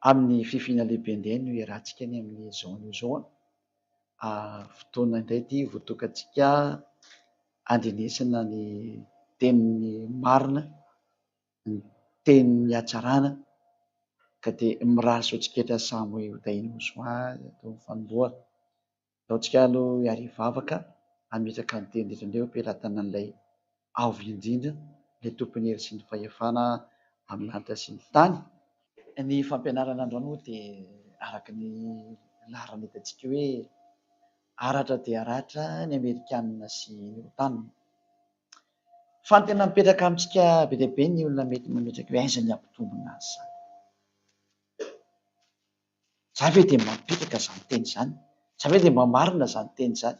Amin'ny fifina lehibe indray no iarahantsika ny amin'izao anio izao. Fotoana indray ity voatokantsika handrenesana ny tenin'ny marina, ny tenin'ny hatsarana, ka dia mirary soa antsika rehetra samy ho tahian'i Yehoshuah eto amin'ny fanombohana. Andao tsika aloha hiara-hivavaka hametraka ny teny rehetra indray eo am-pelatanan'ilay Avo Indrindra, ilay Tompon'ny hery sy ny fahefana amin'ny lanitra sy ny tany. Ny fampianarana androany moa dia araka ny laharana hitantsika hoe haratra dia haratra ny Amerikanina sy ny OTAN. Fa ny tena mipetraka amintsika be dia be ny olona mety mametraka hoe aiza ny hampitombina azy izany. Za ve dia mampitraka izany teny izany? Za ve dia mba marina izany teny izany?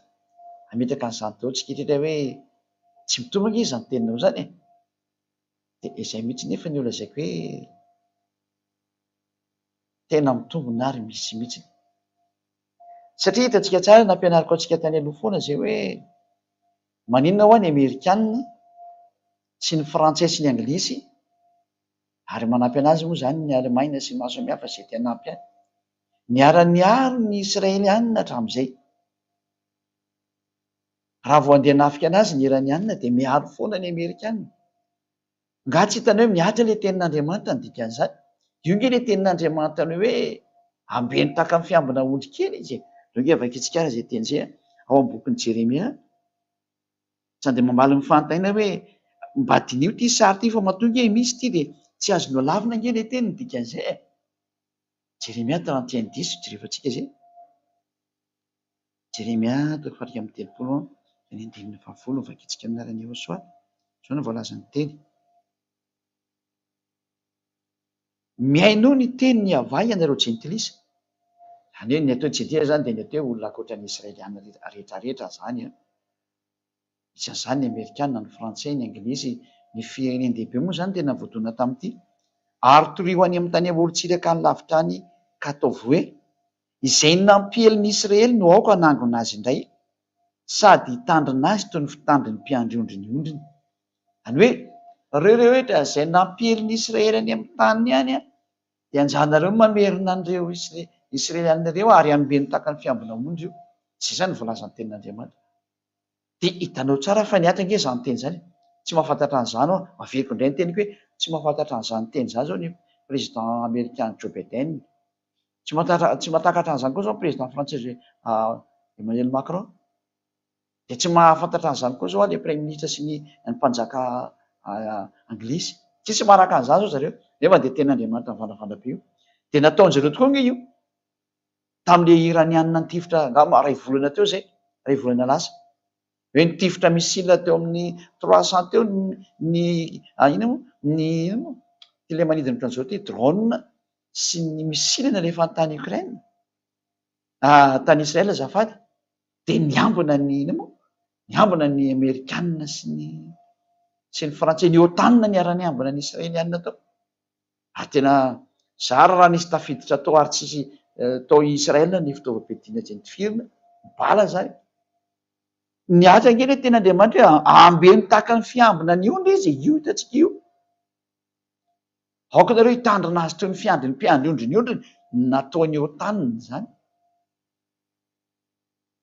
Hametraka an'izany daholo tsika rehetra hoe tsy mitovy ange izany teninao izany e! Dia izay mihitsy nefa ny holazaiko hoe tena mitombina ary misy mihitsy. Satria hitantsika tsara, nampianariko antsika tany aloha foana izay hoe maninona hoa ny Amerikana sy ny Frantsay sy ny Anglisy Ary manampy anazy moa izany ny Alemaina sy ny maro samihafa izay te hanampy ahy. Niara-niaro ny Israelianina hatramin'izay. Raha vao handeha hanafika anazy ny Iranianina dia miaro foana ny Amerikanina. Angaha tsy hitanao hoe mihatra ilay tenin'Andriamanitra ny dikan'izany? Io ange ilay tenin'Andriamanitra ny hoe ambeno tahaka ny fiambina ondry kely izy e. Ndao ange vakintsika ary izay teny izay ao amin'ny bokin'i Jeremia. Sao dia mamaly ny fanontaniana hoe mba diniho ity sary ity fa matoa ange misy ity dia tsy azonao lavina ange ilay teny ny dikan'izay e! Jeremia 31 dix jerevantsika izay. Jeremia toko faha-31 ny andininy fahafolo vakintsika amin'ny anaran'i Yehosua. Izao no voalazan'ny teny. Mihainoa ny tenin'i Yavah ianareo jentilisa. Izany hoe ny atao hoe jentilisa izany dia ny atao hoe olona ankoatra ny Israeliana rehetrarehetra izany an. Isan'izany ny Amerikana, ny Frantsay, ny Anglisy, ny firenen-dehibe moa izany tena voadona tamin'ity. Ary torio any amin'ny tany amorontsiraka any lavitra any ka ataovy hoe, Izay nampiely ny Israely no aoka hanangona azy indray, sady hitandrina azy toy ny fitandrin'ny mpiandry ondry ny ondriny. Izany hoe, ireo rehetra izay nampiely ny Israely any amin'ny taniny any, dia anjaranareo ny mamerina an'ireo Israelianina ireo ary ambeno tahaka ny fiambina ondry io. Izay izany no voalazan'ny Tenin'Andriamanitra. Dia hitanao tsara fa ny ato ange izany teny izany e! Tsy mahafantatra an'izany aho, averiko indray ny teniko hoe tsy mahafantatra an'izany teny izany izao ny président amerikana Joe Biden. Tsy mahafantatra, tsy mahatakatra an'izany koa izao ny président frantsay Emmanuel Macron. Dia tsy mahafantatra an'izany koa izao ilay praiminisitra sy ny mpanjaka anglisy. Tsisy maharaka an'izany izao zareo. Nefa dia tenin'Andriamanitra mivandravandrana be io. Dia nataon-dry zareo tokoa ange io. Tamin'ilay Iranianina nitifitra angamba iray volana teo izay, iray volana lasa. Hoe nitifitra missile teo amin'ny 300 teo ny, inona moa, ny inona moa, ity ilay manidina ohatran'izao ity, drone sy ny missile nalefany tany Ukraine. Tany Israel azafady, dia niambina ny inona moa? Niambina ny Amerikana sy ny sy ny Frantsay, ny OTAN niara-niambina ny Israeliana tao. Ary tena zara raha nisy tafiditra tao ary tsisy tao Israel ny fitaovam-piadiana izay notifirina, bala izany. Niatra ange ilay tenin'Andriamanitra hoe ambeno tahaka ny fiambina ny ondry izy, io hitantsika io. Aoka nareo hitandrina azy toy ny fiandry ny mpiandry ondry ny ondriny, nataony eo taniny izany.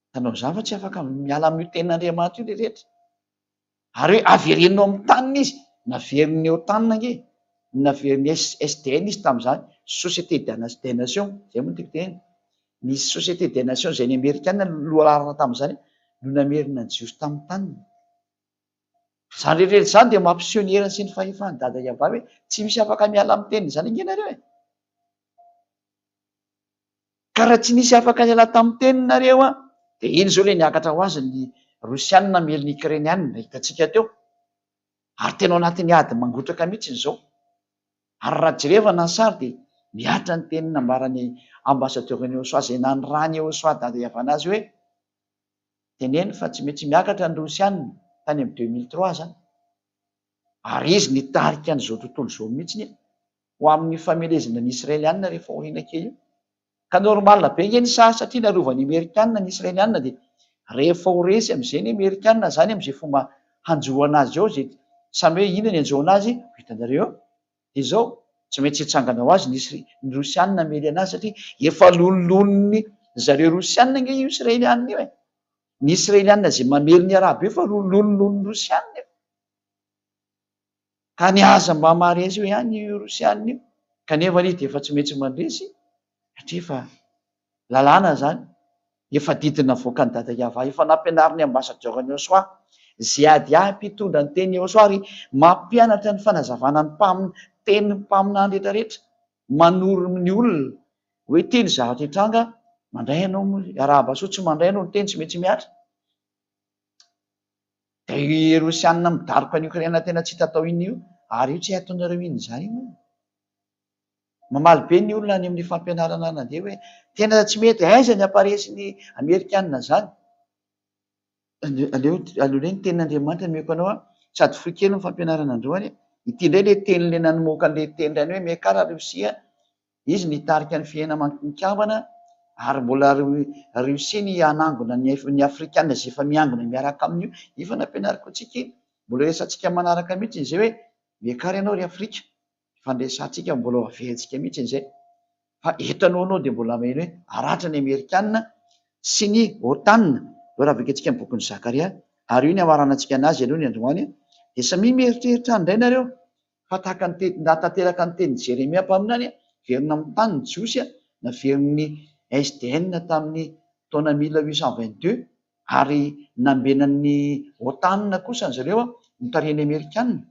Hitanao izany fa tsy afaka miala amin'io tenin'Andriamanitra io le rehetra. Ary hoe avereno amin'ny taniny izy, naveriny eo taniny ange, naverin'ny SDN izy tamin'izany, Société des Nations, izay moa no tiako tenenina. Ny Société des Nations izay ny Amerikana no lohalaharana tamin'izany no namerina ny Jiosy tamin'ny taniny. Izany rehetra rehetra izany dia mampiseho ny heriny sy ny fahefan'i Dada Yavah hoe tsy misy afaka miala amin'ny teniny izany ange nareo e! Ka raha tsy nisy afaka niala tamin'ny teniny nareo an, dia iny izao ilay niakatra ho azy ny Rosianina namely ny Ukrainianina, hitantsika teo. Ary tena ao anatin'ny ady mangotraka mihitsy izao. Ary raha jerevana ny sary dia mihatra ny teny nambaran'ny ambassadeur-n'i Yehosua izay nanirahan'i Yehosua Dada Yavana azy hoe, Teneno fa tsy maintsy miakatra ny Rosiana tany amin'ny 2003 zany. Ary izy nitarika an'izao tontolo izao mihitsy ho amin'ny famelezana ny Israeliana rehefa aoriana kely io. Ka normal be nge ny sary satria narovan'ny Amerikana ny Israeliana dia rehefa ho resy amin'izay ny Amerikana zany amin'izay fomba hanjoana azy eo izay samy hoe inona ny hanjoana azy ho hitanareo eo. Dia izao, Tsy maintsy hitsangana ho azy ny Isra ny Rosianina hamely anazy satria efa lololonin'ny zareo Rosianina ange io Israelianina io e! Ny Israelianina izay mamely ny Arabo io efa lololonin'ny Rosianina io. Ka ny aza mba maharesy eo ihany io Rosianina io, kanefa izy dia efa tsy maintsy mandresy satria efa lalàna izany, efa didy navoakan'i Dada Yavah, efa nampianarin'ny ambasadaoran'i Yosua, izay adiahy mpitondra ny tenin'i Yosua ary mampianatra ny fanazavana ny mpamin tenin'ny mpaminany rehetra rehetra, manoro ny olona hoe ity ny zavatra hitranga, mandray ianao moa, arahaba soa, tsy mandray ianao ny teny tsy maintsy mihatra. Dia i Rosiana midaroka an'i Ukraine tena tsy hita atao inona io, ary io tsy hay ataonareo inona izany io. Mamaly be ny olona any amin'ny fampianarana nandeha hoe tena tsy mety, aiza ny hamparesy ny Amerikana izany? Aleo aleo indray ny tenin'Andriamanitra omeko anao an, sady fohy kely ny fampianarana androany, ity indray ilay teny ilay namoaka an'ilay teny indray hoe miakara Rosia, Izy nitarika ny fiaina mikambana ary mbola Russie ny hanangona ny ny afrikana izay efa miangona miaraka aminy io, efa nampianariko antsika iny, mbola resahantsika manaraka mihitsy izay hoe miakara ianao ry afrika, efa niresahantsika mbola ho averintsika mihitsy izay, fa eto aloha anao dia mbola maheno hoe haratra ny amerikana sy ny otan, eo raha vakintsika ny bokin'i Zakaria, ary io ny hamaranantsika anazy aloha ny androany, dia samia mieritreritra any indray nareo Fa tahaka ny teny, nahatanteraka ny tenin'i Jeremia mpaminany, verina amin'ny tany ny Jiosy, naverin'ny SDN tamin'ny taona 1822, ary nambenan'ny OTAN kosa ry zareo, notarihan'ny Amerikana,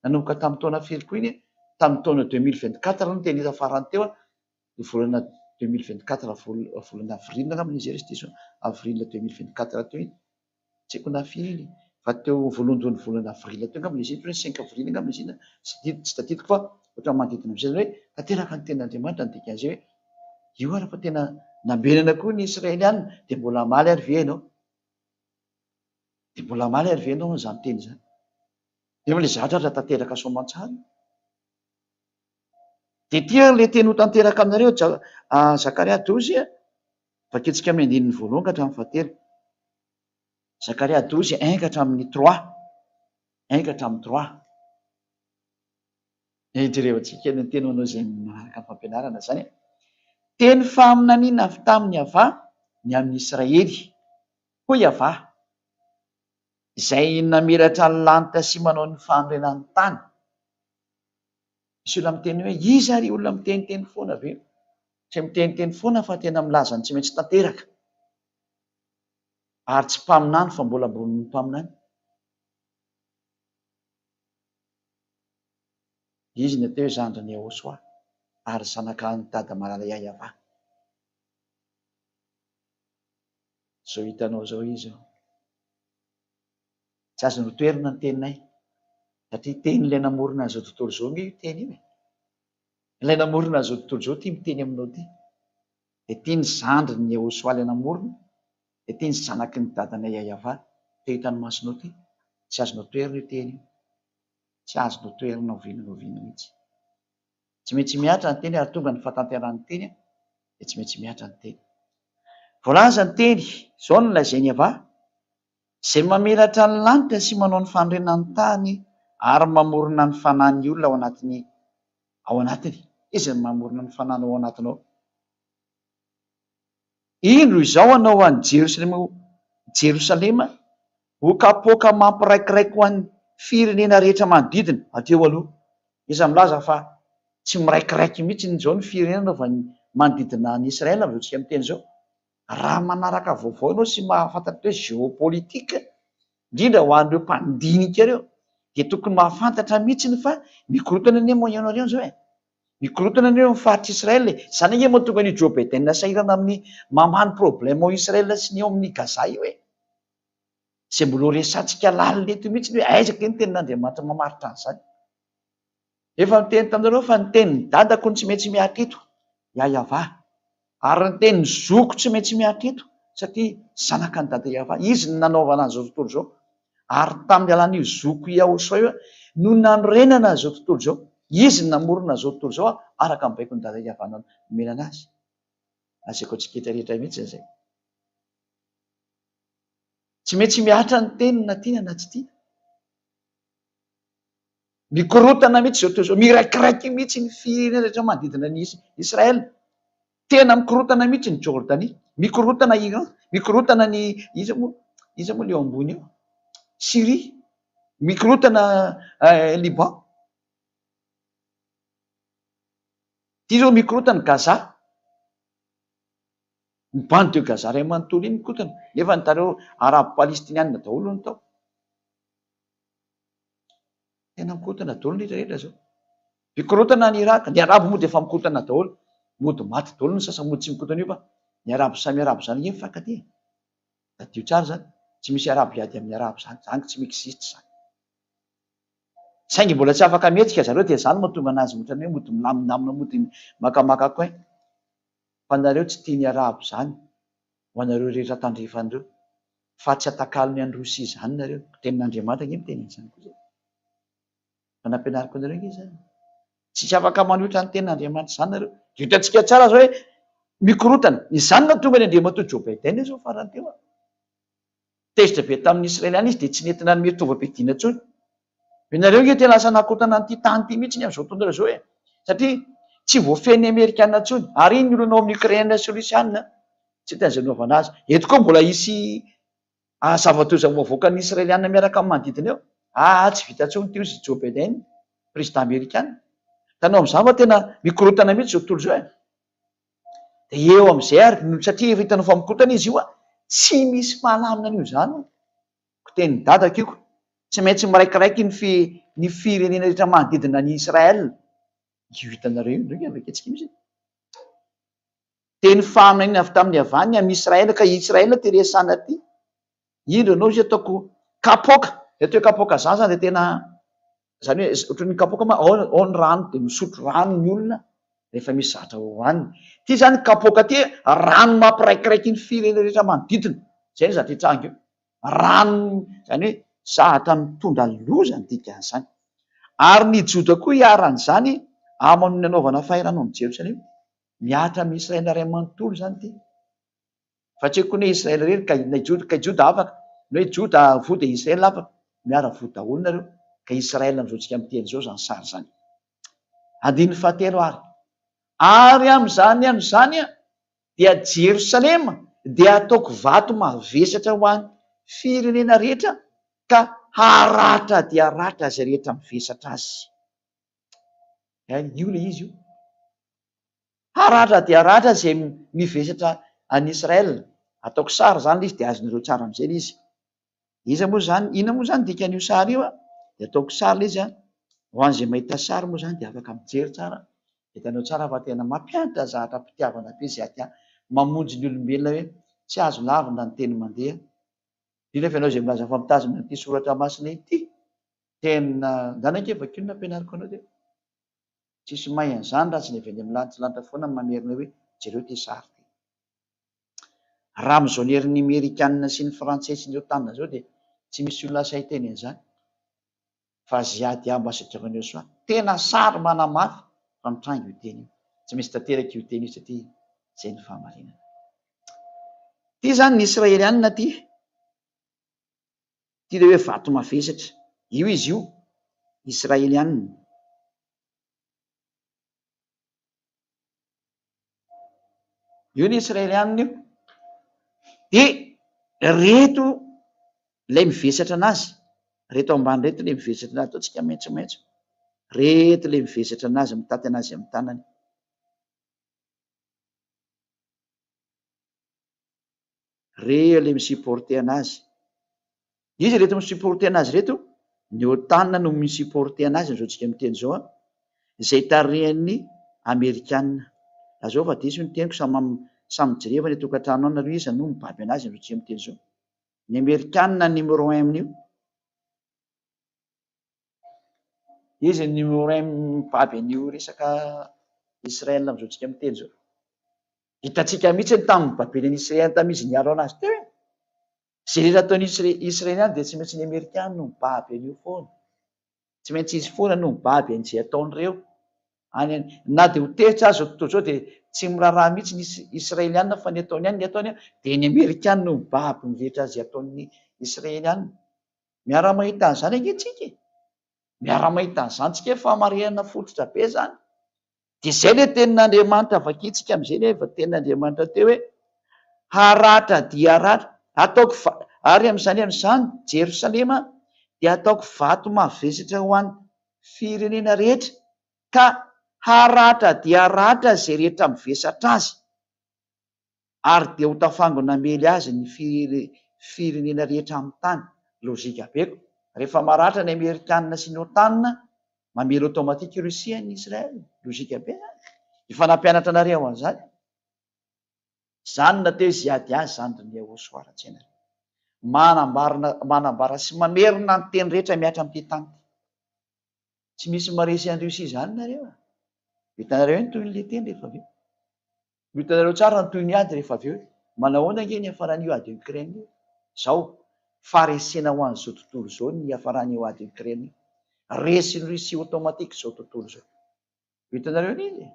nanomboka tamin'ny taona firy koa iny? Tamin'ny taona 2024 no tena hita farany teo, ny volana 2024, volana avril angamba izy raha tsy diso, avril 2024 teo iny. Tsy haiko na firy iny fa teo voalohandohan'ny volana avril teo angamba izy iny, hoe cinq avril angamba izy iny, tsy didy tsy tadidiko fa ohatran'ny manodidina amin'izay zany hoe tanteraka ny tenin'Andriamanitra ny dikan'izay hoe io ary fa tena nambenana koa ny Israeliana dia mbola hamaly ary ve ianao? Dia mbola hamaly ary ve ianao an'izany teny izany? Nefa ilay zavatra ary tanteraka soamantsara io. Dia ity ary ilay teny ho tanteraka aminareo, Zakaria 12, Vakintsika amin'ny andininy voalohany ka hatramin'ny fahatelo. Zakaria 12, un ka hatramin'ny trois. Un ka hatramin'ny trois. Jerevantsika ny teny ho anao izay manaraka ny fampianarana izany. Teny faminaniana avy tamin'i Yavah ny amin'i Israely. Hoy Yavah, izay namelatra ny lanitra sy manao ny fanorenan'ny tany. Misy olona miteny hoe iza ary olona miteniteny foana ve? Tsy miteniteny foana fa tena milaza ny tsy maintsy tanteraka. Ary tsy mpaminany fa mbola ambonin'ny mpaminany. Izy ny atao hoe zandrin'i Yahoshuah ary zanak'an'i Dada Malala Yahyawa. Izao hitanao izao izy io. Tsy azo notoherina ny teninay satria tenin'ilay namorona an'izao tontolo izao ange io teny io e. Ilay namorona an'izao tontolo izao ity miteny aminao ity. Dia ity ny zandrin'i Yehosua ilay namorona, dia ity ny zanaky ny dadanay Yayavah, te hitan'ny masonao ity. Tsy azonao toherina io teny io. Tsy azonao toherina na oviana na oviana mihitsy. Tsy maintsy mihatra ny teny ary tonga ny fahatanterahan'ny teny dia tsy maintsy mihatra ny teny. Voalaza ny teny, izao no lazain'i Yavah, Izay mamelatra ny lanitra sy manao ny fanorenan'ny tany ary mamorona ny fanahin'ny olona ao anatin'ny ao anatiny. Iza no mamorona ny fanahinao ao anatinao? Indro izao hanao an'i Jerosalema ho Jerosalema ho kapoaka mampiraikiraiky ho an'ny firenena rehetra manodidina. Hatreo aloha, iza milaza fa tsy miraikiraiky mihitsy izao ny firenena anaovan'ny manodidina an'i Israel amin'izao tsika miteny izao? Raha manaraka vaovao ianao sy mahafantatra hoe géopolitique, indrindra ho an'ireo mpandinika ireo, dia tokony mahafantatra mihitsy fa mikorontana anie Moyen Orient izao e! Mikorontana anie eo amin'ny faritr'i Israël e! Izany ange mahatonga an'io Joe Biden sahirana amin'ny mamaha ny problème ao Israël sy ny ao amin'ny Gaza io e! Izay mbola ho resahantsika lalina eto mihitsy hoe aiza kay ny tenin'Andriamanitra mamaritra an'izany. Efa niteny taminareo fa ny tenin'ny dadako no tsy maintsy mihatra eto, Yayavah. Ary ny tenin'ny zoko tsy maintsy mihatra eto, satria zanaka an'i dada Yavah. Izy no nanaovana an'izao tontolo izao. Ary tamin'ny alalan'io zoko Yahoshua io no nanorenana an'izao tontolo izao. Izy no namorona an'izao tontolo izao araka ny baikon'i dada Yavah nomena anazy. Lazaiko antsika rehetra rehetra mihitsy izay. Tsy maintsy mihatra ny teny na tiana na tsy tiana. Mikorontana mihitsy izao tontolo izao, miraikiraiky mihitsy ny firenena rehetra manodidina an'i Israël. Tena mikorontana mihitsy ny Jordanie, mikorontana Iran, mikorontana ny iza moa, iza moa le eo ambony eo? Syrie, mikorontana Liban. Ity zao mikorontana Gaza. Ny bande de Gaza iray manontolo iny mikorontana, nefa ny tareo arabo palestiniana daholo no tao. Tena mikorontana daholo ny rehetra rehetra zao. Mikorontana any Irak, ny arabo moa dia efa mikorontana daholo, mody maty daholo ny sasany mody tsy mikorontana io fa ny arabo samy arabo zany nge mifankatia e. Tadidio tsara zany, tsy misy arabo hiady amin'ny arabo zany, zany tsy mi-existe zany. Saingy mbola tsy afaka mihetsika zareo dia zany mahatonga anazy ohatran'ny hoe mody milamindamina mody makamaka coin. Fa nareo tsy tia ny arabo zany ho anareo rehetra tandrefana ireo. Fa tsy atakalony an'i Rosia izany nareo. Tenin'Andriamanitra ange miteny an'izany kosa e. Fa nampianariko anareo ange izany. Tsisy afaka manohitra ny tenin'Andriamanitra izany nareo. Dia hitantsika tsara izao hoe mikorontana. Izany no nahatonga an'i Andriamatoa Joe Biden izao farany teo an. Tezitra be tamin'ny Israeliana izy dia tsy nety nanome fitaovam-piadiana intsony. Ianareo ange tena lasa nakorontana an'ity tany ity mihitsy amin'izao tontolo izao e. Satria tsy voafehin'ny Amerikana intsony. Ary iny ny olona ao amin'ny Ukraine sy Rosiana. Tsy hita izay anaovana azy. Eto koa mbola hisy zava-doza ho avoakan'ny Israeliana miaraka amin'ny manodidina eo. Aa tsy vita intsony ity hozy i Joe Biden, président amerikana. Hitanao amin'izany fa tena mikorontana mihitsy izao tontolo izao e. Dia eo amin'izay ary, satria efa hitanao fa mikorontana izy io an, tsy misy mahalamina an'io izany hono. Ko tenin'i dadako io ko. Tsy maintsy miraikiraiky ny fi, ny firenena rehetra manodidina an'i Israël. Io hitanareo io indray avy aketsika mihitsy. Teny fahaminaniana avy tamin'ny havany amin'i Israël, ka i Israël ty resahana ty. Indro ianao izy ataoko kapoaka, ny atao hoe kapoaka zany zany dia tena zany hoe ohatran'ny kapoaka ma ao ao ny rano dia misotro rano ny olona rehefa misy zavatra hohaniny. Ity zany kapoaka ity rano mampiraikiraiky ny firenena rehetra manodidina, zay ny zavatra hitranga eo. Rano zany hoe zavatra mitondra loza ny dikan'izany. Ary ny Joda koa iharan'izany amin'ny nanaovana fahirano amin'i Jerosalema. Mihatra amin'i Israely iray manontolo izany ity. Fa tsy haiko ny hoe Israel irery ka na i Joda, ka i Joda afaka, ny hoe Joda voa dia Israel afaka, miara voa daholo nareo, ka Israel amin'izao tsika miteny izao izany sary izany. Andininy fahatelo ary. Ary amin'izany andro izany dia Jerosalema dia hataoko vato mavesatra ho an'ny firenena rehetra ka haratra dia haratra izay rehetra mivesatra azy. Io ilay izy io. Haratra dia haratra izay mivesatra an'i Israel. Ataoko sary izany ilay izy dia azonareo tsara amin'izay ilay izy. Iza moa izany, inona moa izany dikan'io sary io an? Dia ataoko sary ilay izy an, ho an'izay mahita sary moa izany dia afaka mijery tsara, hitanao tsara fa tena mampianatra zavatra am-pitiavana be izay aty an, mamonjy ny olombelona hoe tsy azo lavina ny teny mandeha, indrindra fa ianao izay milaza fa mitazona an'ity soratra masina ity, tena, ndana ange vakio ny nampianariko anao teo. Tsisy mahay an'izany raha tsy ny avy any amin'ny lanitra lanitra foana no mamerina hoe jereo ity sary ity. Raha amin'izao ny herin'ny Amerikana sy ny Frantsay sy ny OTAN izao dia tsy misy olona sahy hiteny an'izany. Fa Ziad ambassadeur-n'i Yosua, tena sary manamafy fa mitranga io teny io. Tsy maintsy tanteraka io teny io satria izay no fahamarinana. Ity izany ny Israelianina ity. Ity ilay hoe vato mavesatra. Io izy io, Israelianina. Io ny Israelianina io. Dia reto ilay mivesatra anazy. Reto ambany reto ilay mivesatra anazy. Ataontsika maitsomaitso. Reto ilay mivesatra anazy, mitaty anazy amin'ny tanany. Reo le mi-supporter anazy. Iza ireto mi-supporter anazy ireto? Ny OTAN no mi-supporter anazy amin'izao tsika miteny izao an, izay tarihan'ny Amerikana. Lazao fa diso ny teniko, samy samy jereva any an-tokantrano any nareo iza no mibaby anazy amin'izao tsika miteny izao. Ny Amerikana numéro un amin'io. Izy ny numéro un mibaby an'io resaka Israël amin'izao tsika miteny izao. Hitantsika mihitsy ny tamin'ny nibabena ny Israeliana tamin'izy niaro anazy teo e! Izay rehetra ataon'ny Israeliana dia tsy maintsy ny Amerikana no mibaby an'io foana. Tsy maintsy izy foana no mibaby an'izay ataon'ireo. Any any, na dia ho tezitra aza izao tontolo izao dia tsy miraharaha mihitsy ny Israeliana fa ny ataony ihany ny ataony dia ny Amerikana no mibaby ny rehetra izay ataon'ny Israeliana. Miara-mahita an'izany ange tsika e! Miara-mahita an'izany tsika hoe fahamarinana fototra be izany. Dia izay ilay tenin'Andriamanitra vakintsika amin'izay ilay tenin'Andriamanitra teo hoe haratra dia haratra, ataoko va-, ary amin'izany andro izany Jerosalema dia ataoko vato mavesatra ho an'ny firenena rehetra, ka haratra dia haratra izay rehetra mivesatra azy, ary dia ho tafango namely azy ny firenena rehetra amin'ny tany. Lojika be ko. Rehefa maratra ny Amerikanina sy ny OTAN, mamely automatique Russie ny Israel. Lojika be zany. Efa nampianatra anareo an'izany aho. Zany no atao hoe ziady azy zany ry Nehosoa Ratsianareo. Manambarana, manambara sy mamerina ny teny rehetra mihatra amin'ity tany ity. Tsy misy maresy an'i Russie zany nareo a. Hitanareo eo ny tohin'ilay teny rehefa avy eo. Ho hitanareo tsara ny tohin'ny ady rehefa avy eo e! Manahoana ange ny hiafaran'io ady Ukraine io? Zao, faharesena ho an'izao tontolo izao ny hiafaran'io ady Ukraine io. Resin'i Russie automatique izao tontolo izao. Ho hitanareo anie izy e!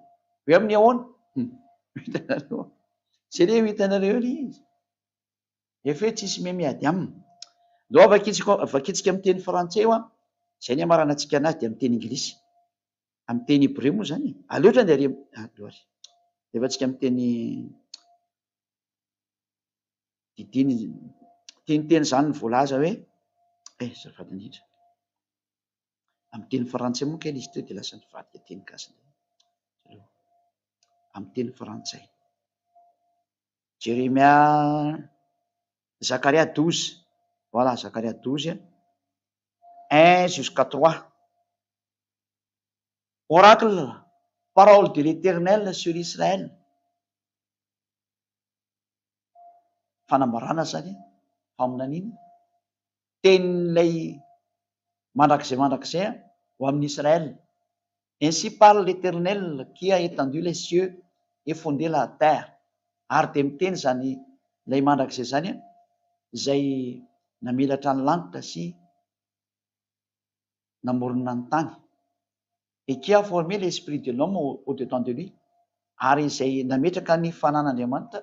Hoe amin'ny ahoana? Hum! Ho hitanareo. Jereo ho hitanareo anie izy. Efa hoe tsisy miha miady aminy. Ndao vakintsika vakintsika amin'ny teny frantsay io an! Izay ny hamaranantsika anazy dia amin'ny teny anglisy. Amin'ny teny hebreo moa izany e. Aleo hatrany ary aleo ary. Rehefa tsika miteny didiny teniteny izany ny voalaza hoe eh azafady indrindra. Amin'ny teny frantsay moa kay ilay izy teo dia lasa nivadika teny gasy indray. Aleo. Amin'ny teny frantsay. Jeremia Zakaria 12. Voilà, Zakaria 12 1 jusqu'à 3. Oracle, parole de l'Eternel sur Israël. Fanambarana zany, faminaniana, tenin'ilay mandrakizay mandrakizay ho amin'i Israël. Ainsi parle l'Eternel qui a étendu les cieux et fondé la terre. Ary dia miteny izany ilay mandrakizay izany izay namelatra ny lanitra sy namorona ny tany, et qui a formé l'esprit de l'homme au dedans de lui, ary izay nametraka ny fanan'Andriamanitra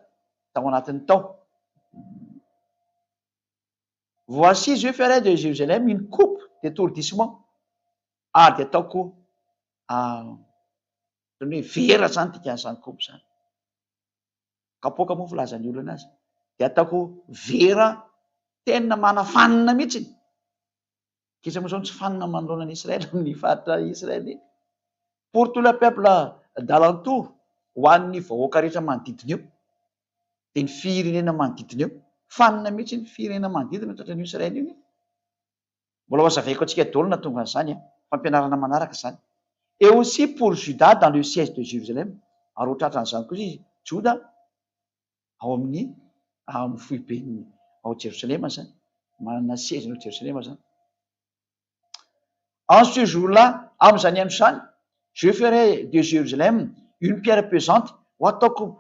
tao anatiny tao. Voici je ferai de Jérusalem une coupe d'étourdissement, ary dia ataoko ohatran'ny hoe vera izany dikan'izany coupe izany, kapoaka moa filazan'ny olona azy, dia ataoko vera tena manafanina mihitsy. K'iza moa zao no tsy fanina manoloana an'i Israël amin'ny faritra Israël iny? Pour tout le peuple d'alentour, ho an'ny vahoaka rehetra manodidina eo, dia ny firenena manodidina eo. Fanina mihitsy ny firenena manodidina tratran'io Israël io anie. Mbola ho azavaiko antsika daholo na tonga an'izany an, fampianarana manaraka izany. Et aussi pour Juda dans le siège de Jérusalem, ary ho tratran'izany kosa izy, Joda, ao amin'ny ao amin'ny foiben'ny ao Jerosalema izany, manana sezany ao Jerosalema izany. En ce jour-là, amin'izany andro izany, je ferai de Jérusalem une pierre pesante, ho ataoko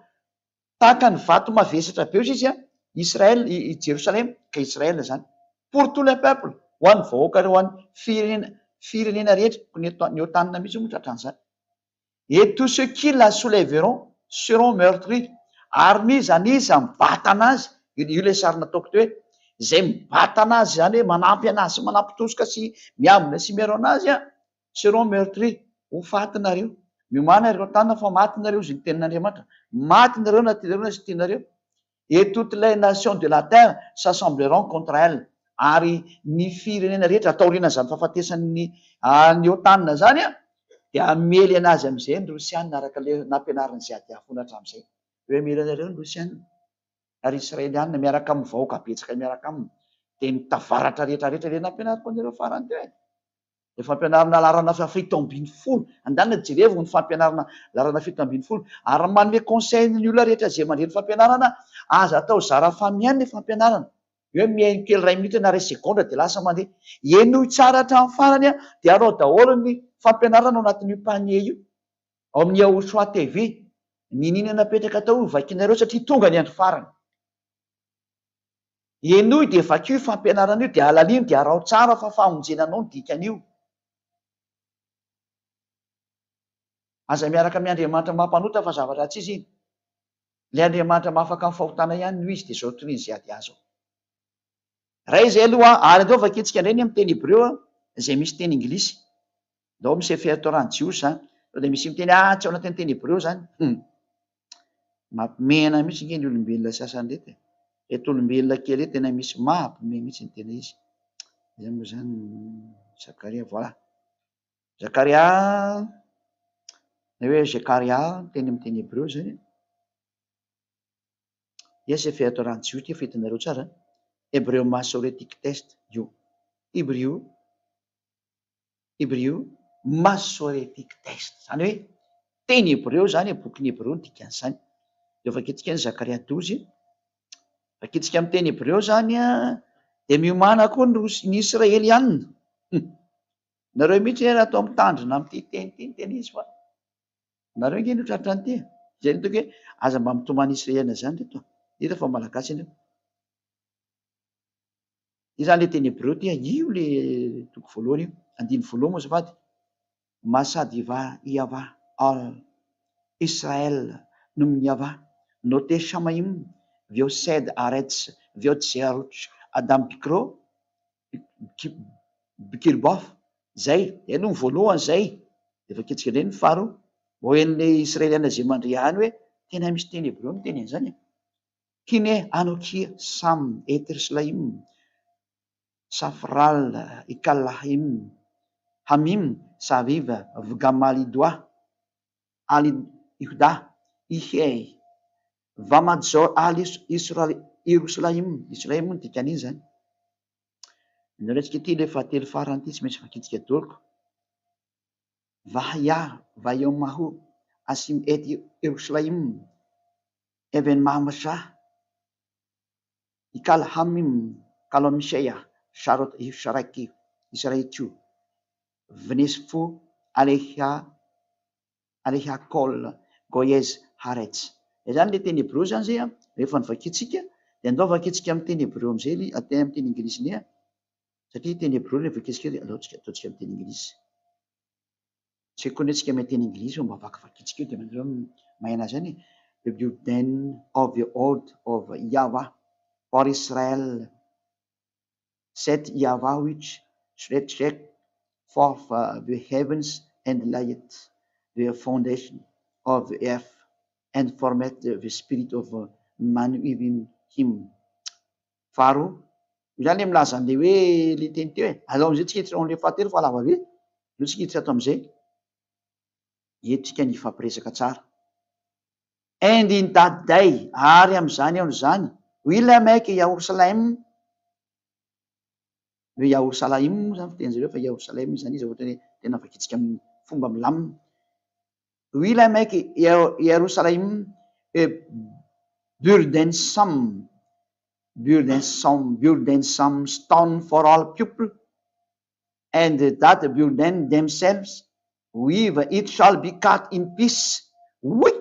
tahaka ny vato mavesatra be hozy izy an, Israël, i Jerosalema, ka Israël izany, pour tout le peuple, ho an'ny vahoaka, ho an'ny firenena, firenena rehetra, koa ny eto, ny eo tanana mihitsy moa tratran'izany. Et tous ceux qui la soulèveront seront meurtris, ary n'iza n'iza mibata anazy, io ilay sary nataoko teo hoe, izay mibata anazy izany hoe manampy anazy sy manampy tosika sy miambina sy miaro anazy an, seront meurtris, ho faty nareo. Miomàna ry Rotana fa maty nareo hozy ny tenin'Andriamanitra, maty nareo na tianareo na tsy tianareo. Et toutes les nations de la terre s'assembleront contre elle, ary ny firenena rehetra, taorian'izany fahafatesan'ny an'i Otana izany, dia hamely an'azy amin'izay ny Rosiana, araka ilay nampianarin'i Ziadia foana hatramin'izay, hoe hamely anareo ny Rosiana, ary Israeliana miaraka amin'ny vahoaka betsaka miaraka aminy, dia ny tavaratra rehetra rehetra ilay nampianariko anareo farany teo e. Ilay fampianarana laharana 17. Andanina jerevo ny fampianarana laharana 17. Ary manome conseil ny olona rehetra izay mandre ny fampianarana, aza atao zara fa mihaino ilay fampianarana. Hoe mihaino kely iray minitra na iray segondra dia lasa mandeha. Henoy tsara hatramin'ny farany dia arao daholo ny fampianarana ao anatin'io panier io. Ao amin'ny Yahushua TV. Niniana napetraka tao io vakinareo satria tonga ny andro farany. Henoy dia vakio io fampianarana io dia alalino dia araho tsara fa famonjena anao ny dikan'io. Aza miaraka amin'ny Andriamanitra mampanota fa zavatra tsy izy iny. Ilay Andriamanitra mahafaka ny fahotana ihany no izy dia izao torian'i Ziadia izao. Ray izay aloha ary andao vakintsika indray ny amin'ny teny hebreo izay misy teny inglisy. Ndao amin'ny Sefer Torah ny Jiosy zany. Sao dia misy miteny ah tsy ao anatin'ny teny hebreo zany. Hum. Mampimena mihitsy nge ny olombelona sasany reto e. Reto olombelona kely reto tena misy mampime mihitsy ny tena izy. Iza moa zany Zakaria, voilà. Zakaria, na hoe Zekaria, teny amin'ny teny hebreo zany. Dia Sefer Torah ny Jiosy ity fa hitanareo tsara. Hebreo Masoretic Test io. Hebrew Hebreo Masoretic Text, izany hoe teny hebreo izany e, bokin'ny hebreo no dikan'izany. Dia vakintsika ny Zakaria douze, vakintsika amin'ny teny hebreo izany an, dia miomàna koa ny Rosy, ny Israelianina. Nareo mihitsy anie raha atao mitandrina amin'ity teny ity ny tena izy fa nareo ange no tratran'ity e. Izay no ataoko hoe aza mba mitomany Israeliana izany ry reto a, hita fa Malagasy ianareo. Io zany le teny hebreo ty a, io le toko voalohany io, andininy voalohany moa azafady, Masad Iva Iavah al Israel num Iavah note Shamaim Viosed Aretz Viot Zearuch Adam Bikro Bikirbof, zay, zay aloha ny voalohany zay, de vakintsika indray ny faharoa, vao henon'ny Israeliana zay mandre any hoe tena misy teny hebreo miteny an'izany e. Kine Anokia Sam Etershlaim Safral Ikalahim Hamim Saviv Vgamalidoa Al Ihuda Ihey Vamadzor Al Ierosalaim Israel moa no dikan'iny izany. Nareo tsika ity ilay fahatelo farany ity tsy maintsy vakintsika daholo. Vahia Vayomahu Asim et Ierosalaim Even Mahamasah, Ikal Hamim, Kalomsheya, Sharot Ishraki, Israitu, Vnesfu, Aleha, Aleha Kol, Goyez Haaretz. Izany ilay teny hebreo izany izay an, rehefa novakintsika dia andao vakintsika amin'ny teny hebreo amin'izay ilay, amin'ny teny anglisy indray an, satria teny hebreo ilay vakintsika dia aleo tsika ataontsika amin'ny teny anglisy. Tsy haiko anie tsika mahay teny anglisy fa mba vakivakintsika eo dia nareo mahay anazy ihany e. The burden of the oath of Yahweh for Israel saith Yahweh which stretcheth forth the heavens and layeth the foundation of the earth and formeth the spirit of man within him. Faharoa, io zany le milaza an'le hoe le teny teo e, aleo am'zay tsika hiditra ao am'le fahatelo fa lava be, aleo tsika hiditra ato am'zay, eto tsika ny hifampiresaka tsara. And in that day, ary am'zany andro zany, will I make Yerusalem, hoe Yerusalem moa zany fitenin-jareo fa Yerusalem zany izy ohatrany hoe tena vakintsika amin'ny fomba milamina. Will I make Yerusalem a burdensome burdensome, burdensome stone for all people, and that burden themselves with it shall be cut in pieces. Oy!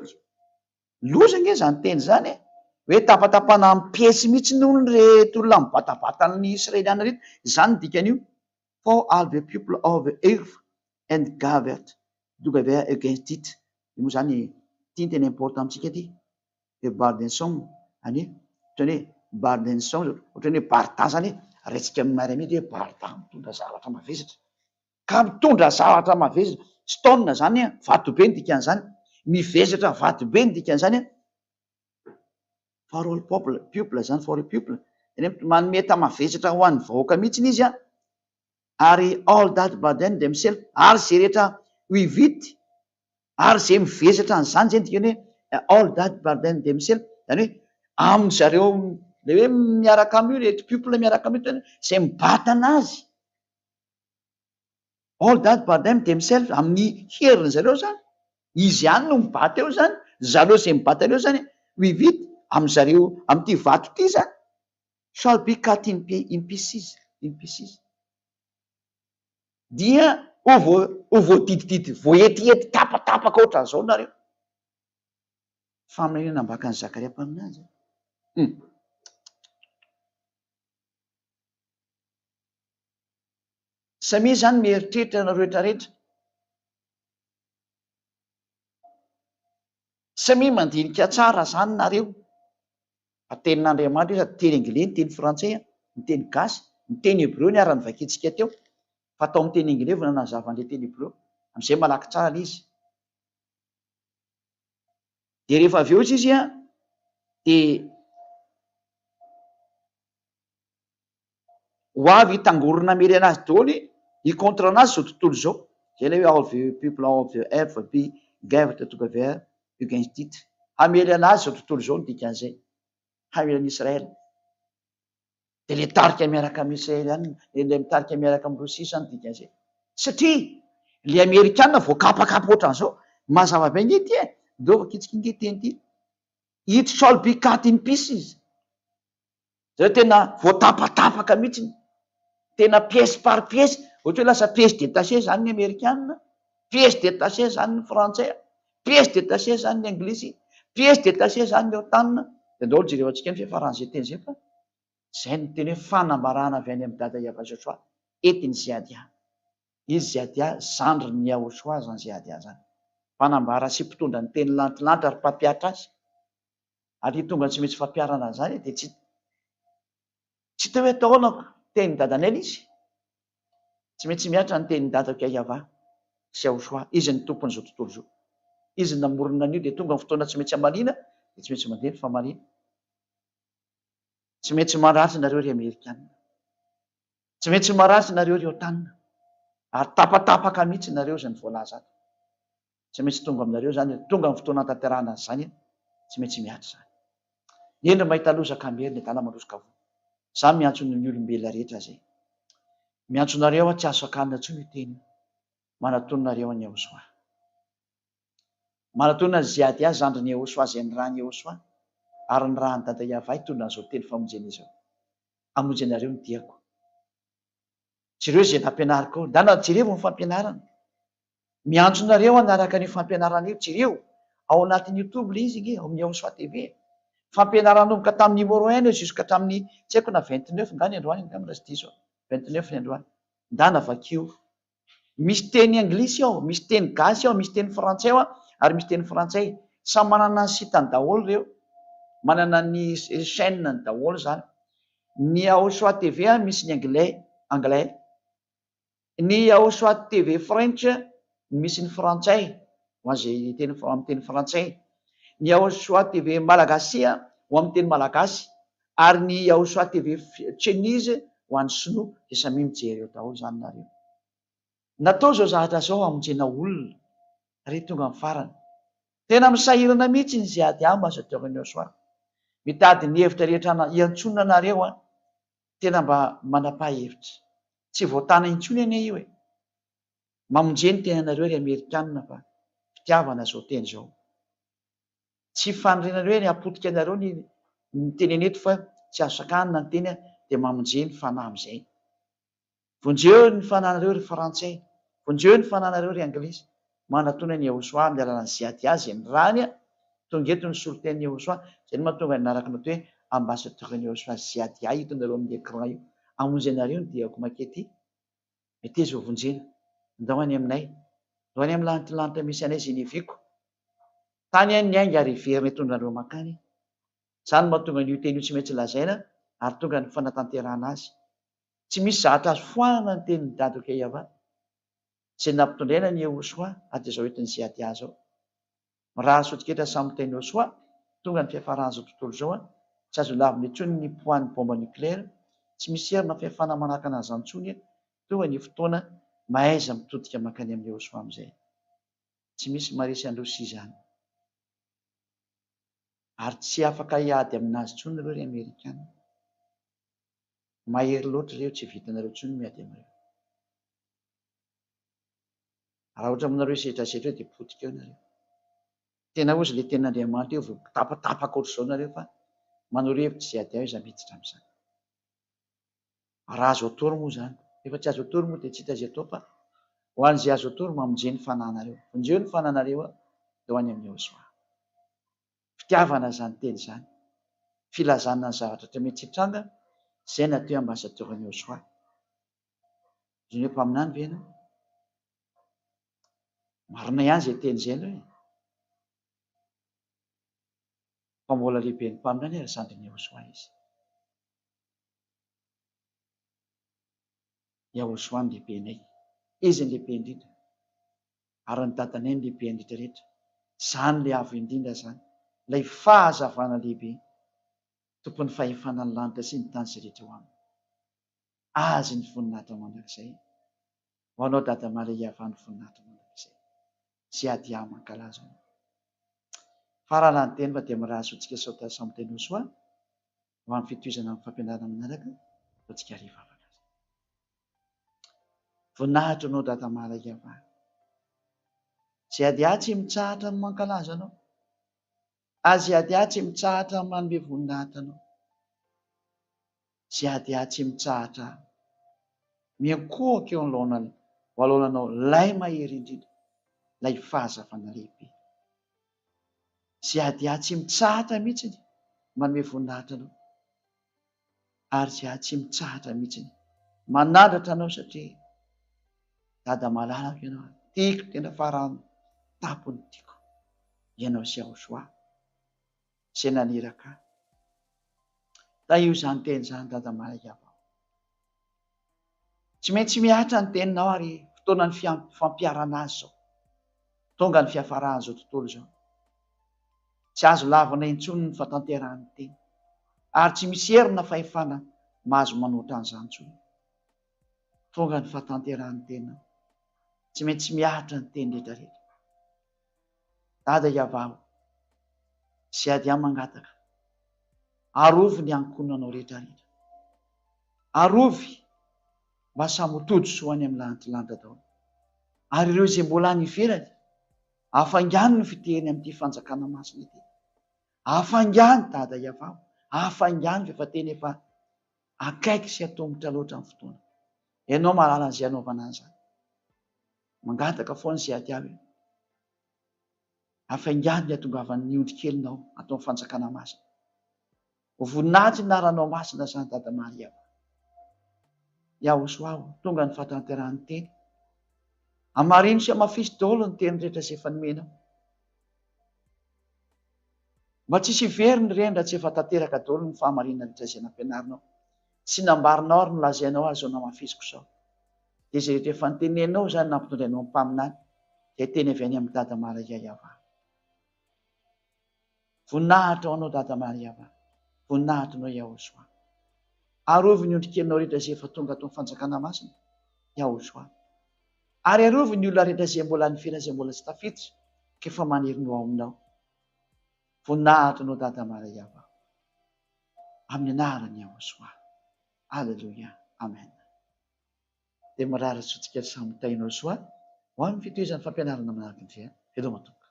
Loza ange izany teny izany e! Hoe tapatapana amin'ny piesy mihitsy hono ireto olona mibatabata ny Israeliana ireto. Izany no dikan'io. For all the people of the earth and gathered together against it. Io moa izany, ity no tena important amintsika ity. Hoe bardensome any ohatrany hoe bardensome ohatrany hoe barda zany hoe raintsika amin'ny miaramila hoe barda mitondra zavatra mavesatra ka mitondra zavatra mavesatra stone zany an vatobe ny dikan'izany mivesatra vatobe ny dikan'izany an for all people people zany for all people zany hoe manome ta-mavesatra ho an'ny vahoaka mihitsy izy an ary all that burden themselves ary izay rehetra with it Ary izay mivesatra an'izany izay ny dikany hoe all that burden themselves, izany hoe amin-dry zareo ilay hoe miaraka aminy io, ireto people miaraka aminy io, izay mibata an'azy, all that burden themselves, amin'ny heriny zareo izany, izy ihany no mibata eo izany, zareo izay mibata an'eo izany, with it, amin-dry zareo, amin'ity vato ity izany, shall be cut in pieces, in pieces. Dia ho vo ho voadidididy voahetiety tapatapaka ohatran'izao nareo. Faminaniana ambakan'i Zakaria mpaminany zany. Hum. Samia zany mieritreritra nareo rehetrarehetra. Samia mandinika tsara zany nareo. Fa tenin'Andriamanitra io sady teny anglais ny teny frantsay an, ny teny gasy, ny teny hebreo niara-novakintsika teo, fa tao amin'ny teny anglais vao nanazava an'ilay teny hebreo. Amin'izay malaky tsara ilay izy. Dia rehefa avy eo izy an, dia ho avy hitangorona hamely anazy daholo, hi-contre anazy izao tontolo izao. Izay ilay hoe all the people of the earth will be gathered together against it. Hamely anazy izao tontolo izao no dikan'izay. Hamely an'i Israel. Dia ilay tarika miaraka amin'i Israel ihany, ilay mitarika miaraka amin'i Rosia izany dikan'izay. Satria ilay Amerikana voakapakapa ohatran'izao, mazava be ange ity e, ndao vakitsika ange teny ity. It shall be cut in pieces. Zareo tena voatapatapaka mihitsy, tena pièce par pièce, ohatra hoe lasa pièce détachée izany ny Amerikana, pièce détachée izany ny Frantsay, pièce détachée izany ny Anglisy, pièce détachée izany ny OTAN. Dia ndao jerevantsika ny fiafaran'izay teny izay fa izay no teny hoe fanambarana avy any amin'i Dada Yavah Joshua entin'i Ziadia. Izy Ziadia, zandrin'i Yahoshua izany Ziadia izany. Mpanambara sy mpitondra ny teny lantilanty ary mpampiatra azy. Ary tonga tsy maintsy fampiharana an'izany dia tsy tsy teo hoe taonako tenin'i dadanay ilay izy. Tsy maintsy mihatra ny tenin'i dadako Yayavah sy Yahoshua. Izy no tompon'izao tontolo izao. Izy no namorona an'io dia tonga ny fotoana tsy maintsy hamaliana dia tsy maintsy mandeha ny famaliana. Tsy maintsy marary nareo ry Amerikana. Tsy maintsy marary nareo ry OTAN. Ary tapatapaka mihitsy nareo izay ny voalaza ato. Tsy maintsy tonga aminareo izany, tonga ny fotoana hahatanterahana an'izany, tsy maintsy mihatra izany. Ny hendry mahita loza ka miery, ny adala mandroso ka voa. Za miantso ny olombelona rehetra izay. Miantso anareo aho, tsy azo sakanina intsony io teny io. Manatona anareo an'i Yahoshuah. Manatona an'i Ziadia, zandrin'i Yahoshuah izay nirahin'i Yahoshuah, ary nirahin'i Dada Yavah hitondra an'izao teny famonjena izao. Hamonjy anareo ny diako. Jereo izay nampianariko ao. Ndana jerevo ny fampianarana. Miantso nareo hanaraka an'io fampianarana io, jereo ao anatin'ny youtube le izy nge, ao amin'ny Yahosoa TV e. Fampianarana nanomboka tamin'ny numéro un eo jusqu'à hatramin'ny tsy haiko na 29 nga ny androany angamba raha tsy diso aho, 29 ny androany. Ndana vakio. Misy teny anglisy ao, misy teny gasy ao, misy teny frantsay ao ary misy teny frantsay. Samy manana ny site-ny daholo ireo, manana ny chaîne-ny daholo zany. Ny Yahosoa TV misy ny anglais, anglais. Ny Yahosoa TV French no misy ny frantsay, ho an'izay teny amin'ny teny frantsay. Ny Yahosoa TV Malagasy ho amin'ny teny malagasy ary ny Yahosoa TV Chinese ho an'ny sinoa dia samia mijery eo daholo izany nareo. Natao izao zavatra izao hamonjena olona ary tonga ny farany. Tena misahirana mihitsy ny Ziady Ambassadeur-n'ny Yahosoa. Mitady ny hevitra rehetra hiantsoana anareo an. Tena mba manapaha hevitra. Tsy voatana intsony anie io e! Mamonje ny tenanareo ry Amerikanina fa fitiavana izao teny izao. Tsy faniriana hoe ny hapotika anareo ny ny teneno eto fa tsy azo sakanina ny teny dia mamonje ny fanahy amin'izay. Vonjeo ny fananareo ry frantsay, vonjeo ny fananareo ry anglisy, manatona an'i Yahoshuah amin'ny alalan'ny Ziadia izay nirahany a, tonga eto ny solonten'i Yahoshuah, izay no mahatonga ny anarako natao hoe ambassadeur-n'i Yahoshuah Ziadia hitanareo amin'ny écran io, hamonjy anareo ny diako makety, meteza ho vonjena, ndao any aminay, ndao any amin'ny lanitra lanitra misy anay izay niaviako, tany aho niainga ary hiverina hitondra anareo mankany, izany no mahatonga an'io teny io tsy maintsy lazaina ary tonga ny fanatanterahana azy. Tsy misy zavatra azo foanana ny tenin'i Dado Keyava izay nampitondraina an'i Yehosua ary dia izao entin'i Ziadia izao. Mirary soa-tiketra samy miteny Yehosua, tonga ny fiafaran'izao tontolo izao, tsy azo lavina intsony ny poids-n'ny bomba nucléaire, tsy misy hery na fahefana manakana an'izany intsony, tonga ny fotoana mahaiza mitodika mankany amin'i Yehosua amin'izay. Tsy misy maharesy an'i Rosia izany. Ary tsy afaka hiady aminazy intsony ireo ry Amerikana. Mahery loatra ireo tsy vitanareo intsony ny miady amin'ireo. Raha ohatra aminareo hisetrasetra eo dia potika eo nareo. Tena ozy ilay tenin'Andriamanitra eo vao tapatapaka ohatr'izao nareo fa manoro hevitra izay ady aho iza miditra amin'izany. Raha azo atoro moa izany. Rehefa tsy azo atoro moa dia tsy hita izay atao fa ho an'izay azo atoro mamonjea ny fananareo. Vonjeo ny fananareo dia ho any amin'ny Yehosua. Fitiavana izany teny izany. Filazana ny zavatra rehetra mety hitranga, izay no atao hoe ambassadeur-n'i Yehosua. Izany hoe mpaminany ve ianao? Marina ihany izay teny izay aloha e. Fa mbola lehiben'ny mpaminany ary zandrin'i Yehosua izy. Yahoshuah no lehibenay. Izy no lehibe indrindra. Ary ny dadanay no lehibe indrindra rehetra. Izany ilay avo indrindra izany, ilay fahazavana lehibe, tompon'ny fahefana ny lanitra sy ny tany izay rehetra ao aminy. Azy ny voninahitra mandrakizay. Ho anao Dada Maria Iavah ny voninahitra mandrakizay. Sy Adia mankalaza anao. Farana ny teny fa dia mirary soa antsika sao samy teny ho soa ho amin'ny fitohizana amin'ny fampianarana manaraka ataontsika ary hivavaka azy. Voninahitra anao Dada Maria Iavah. Sy Adia tsy mitsahatra ny mankalaza anao. Azy Adia tsy mitsahatra ny manome voninahitra anao. Sy Adia tsy mitsahatra miankohoka eo anoloanao, alohanao lay mahery indrindra, lay fahazavana lehibe. Sy Adia tsy mitsahatra mihitsy manome voninahitra anao. Ary sy Adia tsy mitsahatra mihitsy manandratra anao satria Dada malalako ianao, tiako tena farany tampony tiako ianao sy Yahoshua izay naniraka ahy. Tahio izany teny izany Dada Malaiavao. Tsy maintsy mihatra ny teninao ary fotoanan'ny fampiharana azy izao. Tonga ny fiafaran'izao tontolo izao. Tsy azo lavina intsony ny fahatanterahan'ny teny. Ary tsy misy hery na fahefana mahazo manoatra an'izany intsony. Tonga ny fahatanterahan'ny teninao. Tsy maintsy mihatra ny teny rehetra rehetra. Dada Iavaho sy Adia mangataka, arovy ny ankohonanao rehetra rehetra. Arovy mba samy ho tody soa any amin'ny lanitra lanitra daholo. Ary ireo izay mbola any ivelany, afaingano ny fitehiny amin'ity fanjakana masina ity. Afaingano Dada Iavaho, afaingano fa efa tena efa akaiky sy atomotra loatra ny fotoana. Ianao mahalala an'izay anaovana an'izany. Mangataka foana izay Adia hoe afaingano ny hatongavan'ny ondry kelinao ato amin'ny fanjakana masina. Ho voninahitry ny anaranao masina izany Dada Maria. Yahosoa o, tonga ny fahatanterahan'ny teny. Hamarino sy hamafiso daholo ny teny rehetra izay efa nomenao. Mba tsisy hiverina ireny raha tsy efa tanteraka daholo ny fahamarinana rehetra izay nampianarinao sy nambarinao ary nolazainao ary izao namafisiko izao. Dia izay rehetra efa noteneninao izany nampitondrainao ny mpaminany dia teny avy any amin'i Dada Maria Yavah. Voninahitra ho anao Dada Maria Yavah. Voninahitra anao Yahoshua. Arovy ny ondrikelinao rehetra izay efa tonga ato amin'ny fanjakana masina Yahoshua. Ary arovy ny olona rehetra izay mbola any ivelany izay mbola tsy tafiditra ka efa maniry ny ho ao aminao. Voninahitra anao Dada Maria Yavah. Amin'ny anaran'i Yahoshua. Alléluia. Amen. Dia mirary soa antsika samy tahinao soa ho amin'ny fitohizan'ny fampianarana manaraka indray. Veloma Tompo.